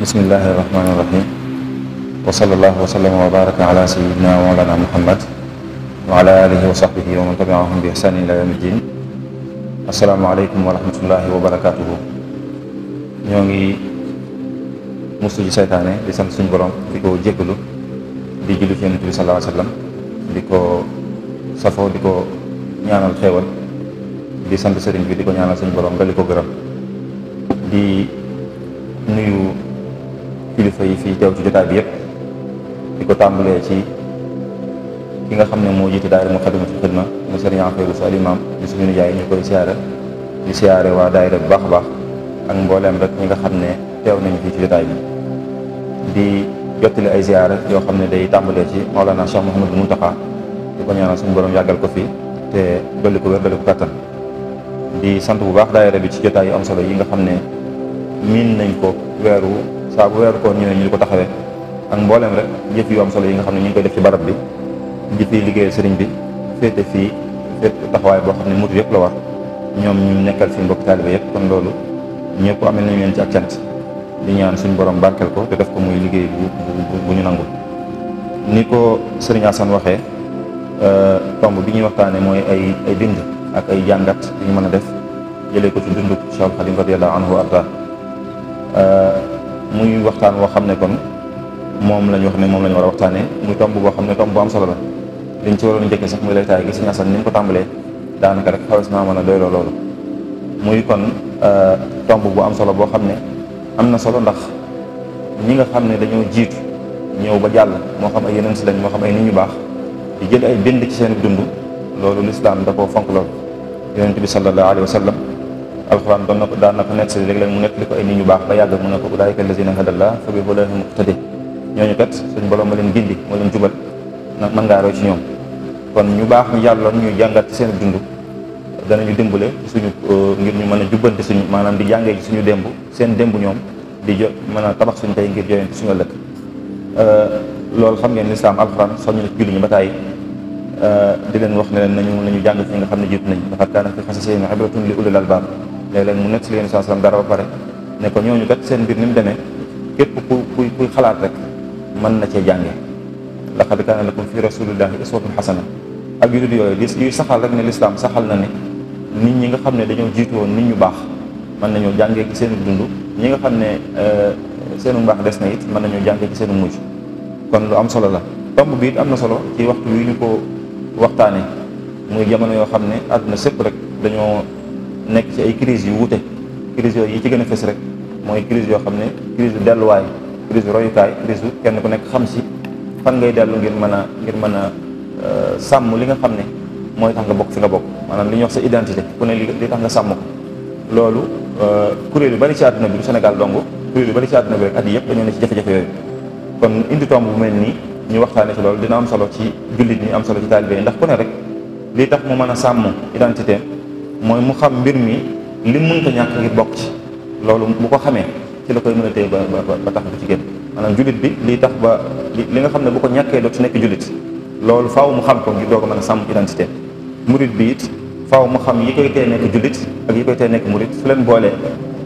bismillahi irrahmani irrahim wa sallallahu wa sallama wa baraka ala sayyidina wa mawlana muhammad wa ala alihi wa sahbihi wa man tabi'ahum bi ihsanin ila yawmi ddin. asalaamaaleykum wa rahmatullahi wa barakatuhu. ñoo ngi mustu ci seytaane di sant suñu borom di ko jéggalu di julli ci Yonent bi sallallahu alayhi wa sallam di ko safoo di ko ñaanal xéewal di sant sëriñ bi di ko ñaanal suñu borom dali ko gërëm di nuyu kilifa yi fii teew ci jotaay bi yëpp di ko tàmbalee ci ki nga xam ne moo jiite daayira Muxaddamatul Xidma mu sëriñ Afeeru Su al imam di suñu nijaay ñu koy siyaare di siyaare waa daayira bu baax a baax ak mbooleem rek ñi nga xam ne teew nañu fii ci jotaay bi di jottali ay siyaare yoo xam ne day tàmbalee ci Mawlana Cheikh Mouhamadou Mountakha di ko ñaanal suñu borom yàggal ko fii te dolli ko wér dolli ko kattan di sant bu baax daayira bi ci jotaay yu am solo yi nga xam ne miin nañ ko saa bu weeru koor ñëwee ñu di ko taxawee ak mbooleem rek jëf yu am solo yi nga xam ne ñu ngi koy def ci barab bi di fi liggéeyal sëriñ bi féete taxawaay boo xam ne mutu yëpp la war ñoom ñu nekkal fi mbokk taalibe yëpp kon loolu ñëpp amee nañu leen ci ak cant di ñaan suñu borom barkeel ko te def ko muy liggéey bu ñu nangu. ni ko sëriñ Assane waxee tomb bi ñuy waxtaane mooy ay bind ak ay jàngat yu ñu mën a def jëlee ko ci dundu Cheikh Khadim radiyallahu anhu arda muy waxtaan woo xam ne kon moom lañ wax ne moom la ñu war a waxtaanee muy tomb boo xam ne tomb bu am solo la liñ ci waroon njëkkee sax muy lay taay gi si ñasan ni mu ko tàmbalee daanaka rek xawes naa mën a doyloo loolu muy kon tomb bu am solo boo xam ne am na solo ndax ñi nga xam ne dañoo jiitu ñëw ba jàll moo xam ay yeneen si lañ moo xam ay nit ñu baax di jël ay bind ci seen dund loolu lislaam da koo fonk loolu yonent bi sallallahu alayhi wa sallam alxuraan daan na ko nett si léeg-léeg mu nettali ko ay nit ñu baax ba yàgg mu ne ko ulaa'ika allazina hadallah fa bi hudaahum muqtadi ñooñu kat suñ borom ma leen gindi ma leen jubal nag mën ngaa roy ci ñoom kon ñu baax ñu jàlloon ñu jàngat ci seen dund danañu dimbale suñu ngir ñu mën a jubbante suñu maanaam di jàngee ci suñu démb seen démb ñoom di mën a tabax suñu tey ngir joyante suñu ëllëg loolu xam ngeen lislaam alxuraan soññu na ci julli ñu ba tàyyi di leen wax ne leen nañu jàng ci ñi nga xam ne jiitu nañ laqad kaana fi qasasihim ibratun li ulil albaab léeg-léeg mu nekk si leen saa sallam dara ba pare ne ko ñooñu kat seen mbir ni mu demee képp kuy xalaat rek mën na cee jànge laqad kaana lakum fi rasulillahi uswatun xasana ak yu dul yooyu yuy saxal rek ne lislaam saxal na ne nit ñi nga xam ne dañoo jiitu woon nit ñu baax mën nañoo jàngee ci seen dund ñi nga xam ne seenu mbaax des na it mën nañoo jàngee ci seenu mujj kon lu am solo la tomb bi it am na solo ci waxtu wi ñu ko waxtaane muy jamono yoo xam ne àdduna sépp rek dañoo nekk ci ay crise yu wuute crise yooyu yi ci gën a fës rek mooy crise yoo xam ne crise yu delluwaay crise yu royukaay crise yu kenn ku nekk xam si fan ngay dellu ngir mën a sàmm li nga xam ne mooy tax nga bokk fi nga bokk maanaam li ñuy wax sa identité ku ne li tax nga sàmm ko loolu kuréel yu bari ci àdduna bi du Sénégal dong kuréel yu bari ci àdduna bi rek at yi yëpp dañoo ne ci jafe-jafe yooyu kon indi tomb bu mel nii ñu waxtaane ci loolu dina am solo ci jullit ñi am solo ci taalibe yi ndax ku ne rek li tax mu mën a sàmm identité mooy mu xam mbir mi li mënta ñàkk ngir bokk ci loolu bu ko xamee ci la koy mën a téye ba tax du ci génn maanaam jullit bi lii tax ba li nga xam ne bu ko ñàkkee dootu nekk jullit loolu faaw mu xam ko ngir doo ko mën a sàmm identité murit bi it faaw mu xam yi koy tee nekk jullit ak yi koy tee nekk murit su leen boolee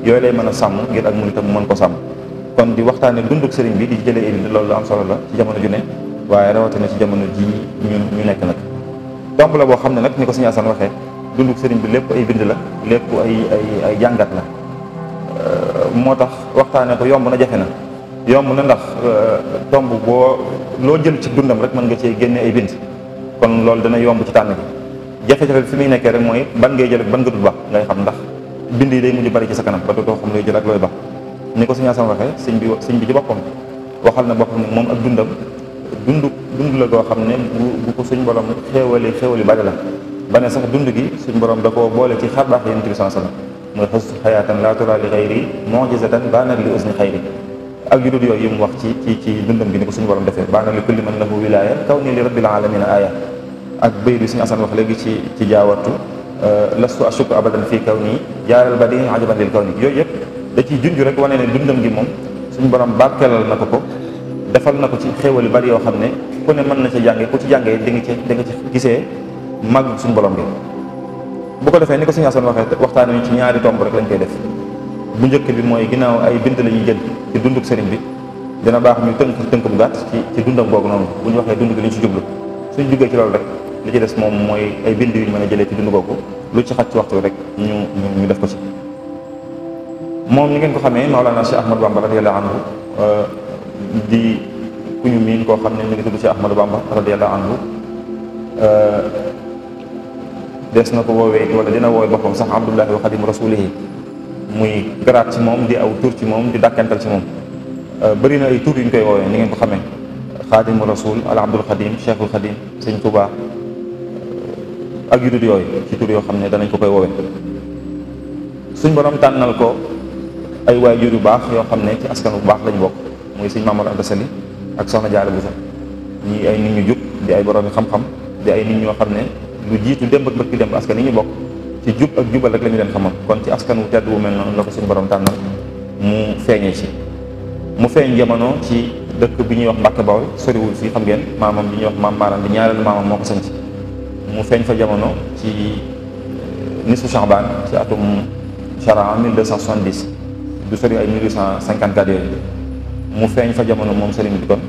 yooyu lay mën a sàmm ngir ak muritam mu mën ko sàmm kon di waxtaane dunduk sëriñ bi di jëlee indi loolu am solo la ci jamono ju ne waaye rawatina ci jamono ji ñu nekk nag tomb la boo xam ne nag ni ko Sëriñ Asan waxee dunduk sëriñ bi lépp ay bind la lépp ay jàngat la moo tax waxtaane ko yomb na jafe na yomb na ndax tomb loo jël ci dundam rek mën nga cee génne ay bind kon loolu dana yomb ci tànn bi jafe-jafe bi fi muy nekkee rek mooy ban ngay jël ak ban nga dul baax ngay xam ndax bind yi day mujj bari ci sa kanam ba dootoo xam looy jël ak looy baax ni ko Sëriñ Asan waxee sëñ bi ci boppam waxal na boppam ne moom ak dund la goo xam ne bu ko suñ borom xéewal yu bari la ba ne sax dund gi suñ borom da koo boole ci xarbaax Yonent bi sallallahu alayhi wasallam mooy xus xayaatan laa turaa li xayri mu'jizatan baanat li usni xayri ak yu dul yooyu yi mu wax ci dundam gi ni ko suñu borom defee baanat li kulli man lahu wilaaya kaw ni li rabbil alamina aya ak béy bi Sëriñ Asan wax léegi ci jaawartu lastu ashukku abadan fii kaw nii jaaral ba di ajaban lil kaw nii yooyu yëpp da ciy junj rek wane ne dundam gi moom suñu borom barkeelal na ko defal na ko ci xéewal yu bari yoo xam ne ku ne mën na ci jàngee ku ci jàngee di nga ci gisee màgg suñu borom bi bu ko defee ni ko Sëriñ Asan waxee waxtaan wi ci ñaari tomb rek lañ koy def bu njëkk bi mooy ginnaaw ay bind la ñuy jël ci dunduk sëriñ bi dina baax ñu tënk bu gàtt ci dundam boobu noonu bu ñu waxee dund gi li ñu ci jublu suñ jógee ci loolu rek li ci des moom mooy ay bind yu ñu mën a jëlee ci dund googu lu ci xaj ci waxtu rek ñu def ko ci. moom ni ngeen ko xamee Mawlana Cheikh Ahmadou Bamba radiyallahu anhu di ku ñu miin koo xam ne mi ngi tudd Cheikh Ahmadou Bamba radiyallahu anhu des na ko woowee wala dina woowee boppam sax Abdullahi wa Xadimu Rasulihi muy garaat ci moom di aw tur ci moom di dàkkantal ci moom. bëri na ay tur yu ñu koy woowee ni ngeen ko xamee Xadimu Rasul al Abdul Xadim Cheikhul Xadim Sëñ Tuubaa ak yu dul yooyu ci tur yoo xam ne danañ ko koy woowee. suñ borom tànnal ko ay waajur yu baax yoo xam ne ci askan bu baax lañ bokk muy sëñ Mamadou Anta Sali ak soxna Jaara Buso ñii ay nit ñu jub di ay borom xam-xam di ay nit ñoo xam ne lu jiitu démb ak bëkki démb askan yi ñu bokk ci jub ak jubal rek la ñu leen xamoon kon ci askan wu tedd wu mel noonu la ko suñu borom tànnal mu feeñee ci. mu feeñ jamono ci dëkk bi ñuy wax Mbàkke Bawol soriwul fii xam ngeen maamam bi ñuy wax maam Maaram di ñaareelu maamam moo ko sanc mu feeñ fa jamono ci nisfu Sha'ban ci atum charan 1270 du sori ay 1854 yooyu mu feeñ fa jamono moom sëriñ bi kon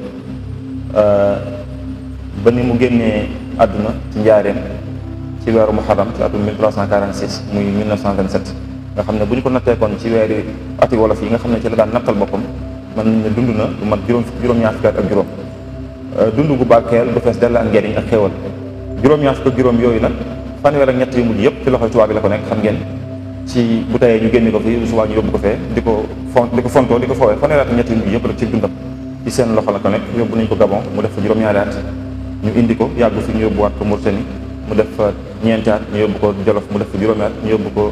ba ni mu génnee àdduna ci njaareem ci weeru muharram ci atum 1346 muy 1927 nga xam ne bu ñu ko natteekoon ci weeri ati wolof yi nga xam ne ci la daan nattal boppam mën nañ ne dund na lu mat juróom-ñaar fukki at ak juróom dund gu barkeel du fees dell ak njariñ ak xéewal juróom-ñaar fukki ak juróom yooyu nag fanweer ak ñett yu mujj yëpp ci loxoy tubaab bi la ko nekk xam ngeen ci bu tayee ñu génne ko fii bu subaa ñu yóbbu ko fee di ko fontoo di ko foowee fanweer ak ñett yu mujj yëpp rek ci dundam ci seen loxo la ko nekk yóbbu nañ ko Gabon mu def fa juróom-ñaari at ñu indi ko yàggu fi ñu yóbbuwaat ko Mauritanie mu def fa ñeenti at ñu yóbbu ko Jolof mu def fa juróomi at ñu yóbbu ko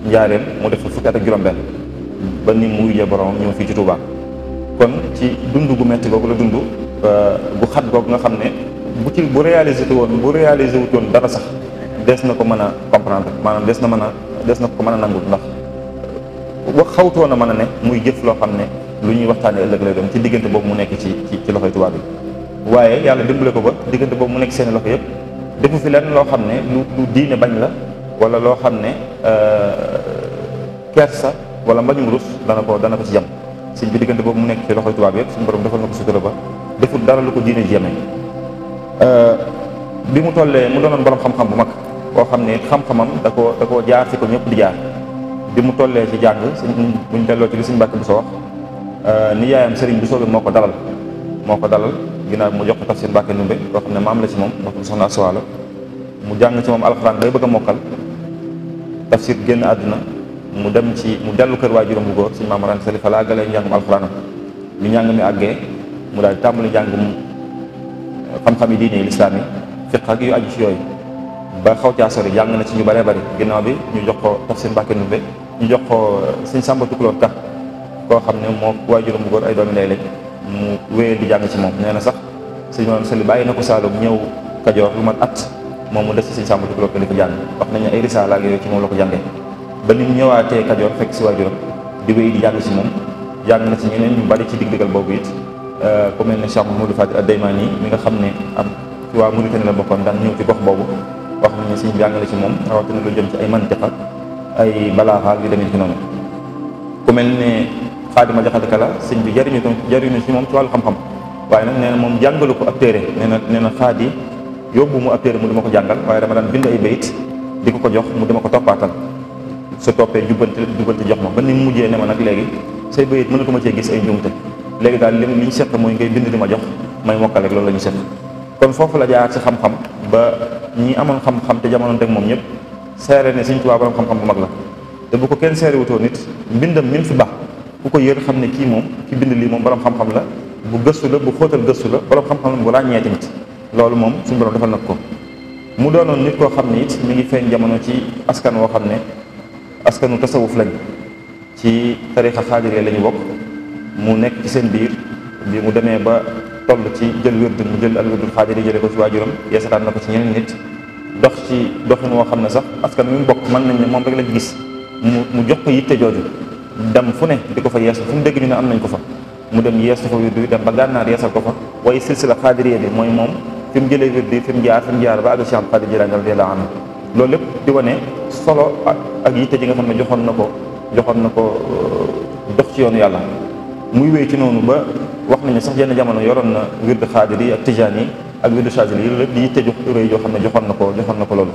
Njaaréem mu def fa fukki at ak juróom-benn ba ni mu wuyjee boromam ñëw fii ci Touba. kon ci dund gu metti googu la dund gu xat googu nga xam ne bu réalisé wutoon dara sax des na ko mën a comprendre maanaam des na ko mën a nangul ndax xawtoon a mën a ne muy jëf loo xam ne lu ñuy waxtaanee ëllëg lay doon ci diggante boobu mu nekk ci loxoy tubaab bi waaye yàlla dimbale ko ba diggante boobu mu nekk seen loxo yëpp defu fi lenn loo xam ne lu diine bañ la wala loo xam ne kersa wala mbañum rus dana ko ci jam sëñ bi diggante boobu mu nekk ci loxoy tubaab yëpp suñu borom defal na ko sutura ba deful dara lu ko diine jéeme bi mu tollee mu doonoon borom xam-xam bu mag koo xam ne xam-xamam da koo jaar fi ko ñëpp di jaar bi mu tollee ci jàng buñ delloo ci li suñ Mbàkke bu soo wax ni yaayam sëriñ bu soobee moo ko dalal ginnaaw mu jox ko tafsir Mbàkke Ndumbe koo xam ne maam la ci moom moo ko soxna Aswaalo mu jàng ci moom alxuraan bay bëgg a mokkal tafsir génn àdduna mu dellu kër waajuram bu góor suñu Maam Mor Anta Sali fa laa galee njàngum alxuraanam bi njàng mi àggee mu daal di tàmbali njàngum xam-xam yi diine lislaam yi fiq ak yu aju ci yooyu ba xaw caa sori jàng na ci ñu bëree bëri ginnaaw bi ñu jox ko tafsir Mbàkke Ndumbe ñu jox ko sëñ Sàmba Tukulóor Ka koo xam ne moo waajuram bu góor ay doomi ndey lañ mu wéyee di jàng ci moom nee na sax sëñ Mor Anta Sali bàyyi na ko Saalum ñëw Kajoor lu mat at moom mu des ci sëñ Sàmba Tukulóor Ka di ko jàng wax nañu ay risaala ak yooyu ci moom la ko jàngee ba ni mu ñëwaatee Kajoor fekk si waajuram di wéy di jàng ci moom jàng na ci ñeneen ñu bari ci dig-digal boobu it ku mel ne Cheikh Mouhamadou Fati ad-Daymani mi nga xam ne am ci waa Mauritanie la bokkoon daan ñëw ci gox boobu wax nañ ne sëñ jàng na ci moom rawatina lu jëm ci ay mantiqa ay balaaxa yu demee ci noonu ku mel ne Xaadima Jaxate Kala sëñ bi jariñu ci moom ci wàllu xam-xam waaye nag nee na moom jàngalu ko ab téere nee na xaadi yóbbu mu ab téere mu dima ko jàngal waaye dama daan bind ay bayit di ko jox mu dima ko toppaatal su toppee jubbante jox ma ba ni mu mujjee ne ma nag léegi say bayit mënatuma cee gis ay njuumte léegi daal li ñu seq mooy ngay bind di ma jox may mokkal rek loolu la ñu seq kon foofu la jaar ci xam-xam ba ñi amoon xam-xam te jamono teg moom ñëpp seere ne Sëñ Tuubaa borom xam-xam bu mag la te bu ko kenn seere wutoo nit mbindam min fi baax ku ko yër xam ne kii moom ki bind lii moom borom xam-xam la bu gëstu la bu xóotal gëstu la borom xam-xam la bu ràññee tamit loolu moom suñu borom defal na ko mu doonoon nit koo xam ne it mi ngi feeñ jamono ci askan woo xam ne askanu tasawuf lañ ci tarixa xaadiree la ñu bokk mu nekk ci seen biir bi mu demee ba toll ci jël wérdu mu jël al wérdul xaadir yi jëlee ko ci waajuram yeesalaat na ko ci ñeneen nit dox ci doxin woo xam ne sax askan wi mu bokk mën nañ ne moom rek lañ gis mu jox ko yitte jooju dem fu ne di ko fa yeesu fu mu dégg ñu ne am nañ ko fa mu dem yeesu fa wérdu dem ba gànnaar yeesal ko fa waaye silsila xaadiriyee bi mooy moom fi mu jëlee wérdu fi mu jaar ba àgg Cheikh Abdul Xaadir Jilaani radiyallaahu anhu loolu lépp di wane solo ak yitte ji nga xam ne joxoon na ko joxoon na ko dox ci yoonu yàlla muy wéy ci noonu ba wax nañu sax jenn jamono yoroon na wird xaadir yi ak tijaan yi ak wird chazili yi lépp di yitte jox rëy joo xam ne joxoon na ko loolu